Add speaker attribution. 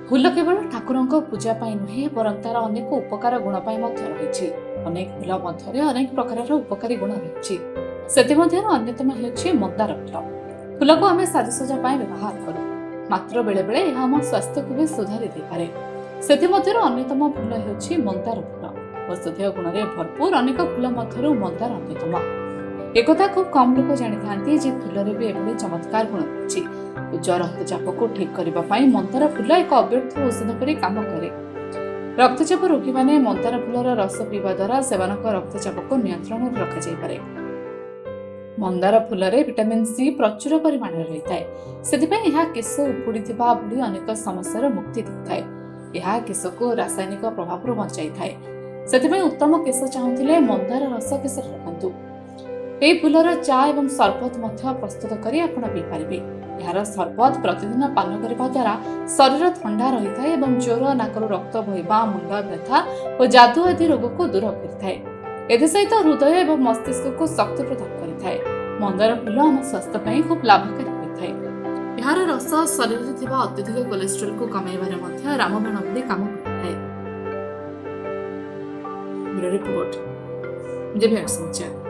Speaker 1: ଫୁଲ କେବଳ ଠାକୁରଙ୍କ ପୂଜା ପାଇଁ ନୁହେଁ, ବରଂ ତାର ଅନେକ ଉପକାର ଗୁଣ ପାଇଁ ମଧ୍ୟ ରହିଛି। ଅନେକ ଫୁଲ ମଧ୍ୟରେ ଅନେକ ପ୍ରକାରର ଉପକାରୀ ଗୁଣ ରହିଛି। ସେଥିମଧ୍ୟରୁ ଅନ୍ୟତମ ହେଉଛି ମନ୍ଦାର ଫୁଲ। ଫୁଲକୁ ଆମେ ସାଜସଜା ପାଇଁ ବ୍ୟବହାର କରୁ, ମାତ୍ର ବେଳେବେଳେ ଏହା ଆମ ସ୍ୱାସ୍ଥ୍ୟକୁ ବି ସୁଧାରି ଦେଇପାରେ। ସେଥିମଧ୍ୟରୁ ଅନ୍ୟତମ ଫୁଲ ହେଉଛି ମନ୍ଦାର ଫୁଲ। ଔଷଧୀୟ ଗୁଣରେ ଭରପୁର ଅନେକ ଫୁଲ ମଧ୍ୟରୁ ମନ୍ଦାର ଅନ୍ୟତମ। ଏକଥା ଖୁବ୍ କମ୍ ଲୋକ ଜାଣିଥାନ୍ତି ଯେ ଫୁଲରେ ବି ଏଭଳି ଚମତ୍କାର ଗୁଣ ରହିଛି। ଉଚ୍ଚ ରକ୍ତଚାପକୁ ଠିକ୍ କରିବା ପାଇଁ ମନ୍ଦାର ଫୁଲ ଏକ ଅବ୍ୟର୍ଥ ଔଷଧ ପରି କାମ କରେ। ରକ୍ତଚାପ ରୋଗୀମାନେ ମନ୍ଦାର ଫୁଲର ରସ ପିଇବା ଦ୍ୱାରା ସେମାନଙ୍କ ରକ୍ତଚାପକୁ ନିୟନ୍ତ୍ରଣରେ ରଖାଯାଇପାରେ। ମନ୍ଦାର ଫୁଲରେ ଭିଟାମିନ୍ ସି ପ୍ରଚୁର ପରିମାଣରେ ରହିଥାଏ। ସେଥିପାଇଁ ଏହା କେଶ ଉପୁଡ଼ିଥିବା ଭଳି ଅନେକ ସମସ୍ୟାର ମୁକ୍ତି ଦେଇଥାଏ। ଏହା କେଶକୁ ରାସାୟନିକ ପ୍ରଭାବରୁ ବଞ୍ଚାଇଥାଏ। ସେଥିପାଇଁ ଉତ୍ତମ କେଶ ଚାହୁଁଥିଲେ ମନ୍ଦାର ରସ କେଶରେ ଲଗାନ୍ତୁ। ଏହି ଫୁଲର ଚା ଏବଂ ସରବତ ମଧ୍ୟ ପ୍ରସ୍ତୁତ କରି ଆପଣ ପିଇପାରିବେ। ଏହାର ସରବତ ପ୍ରତିଦିନ ପାନ କରିବା ଦ୍ୱାରା ଶରୀର ଥଣ୍ଡା ରହିଥାଏ ଏବଂ ଜ୍ୱର, ନାକରୁ ରକ୍ତ ବହିବା, ମୁଣ୍ଡ ବ୍ୟଥା ଓ ଯାଦୁ ଆଦି ରୋଗକୁ ଦୂର କରିଥାଏ। ଏଥିସହିତ ହୃଦୟ ଏବଂ ମସ୍ତିଷ୍କକୁ ଶକ୍ତି ପ୍ରଦାନ କରିଥାଏ। ମନ୍ଦାର ଫୁଲ ଆମ ସ୍ୱାସ୍ଥ୍ୟ ପାଇଁ ଖୁବ୍ ଲାଭକାରୀ ହୋଇଥାଏ। ଏହାର ରସ ଶରୀରରେ ଥିବା ଅତ୍ୟଧିକ କୋଲେଷ୍ଟ୍ରଲକୁ କମାଇବାରେ ମଧ୍ୟ ରାମବାଣ ଭଳି କାମ କରିଥାଏ। ବ୍ୟୁରୋ ରିପୋର୍ଟ, ଜିଭିଆର୍ ସମାଚାର।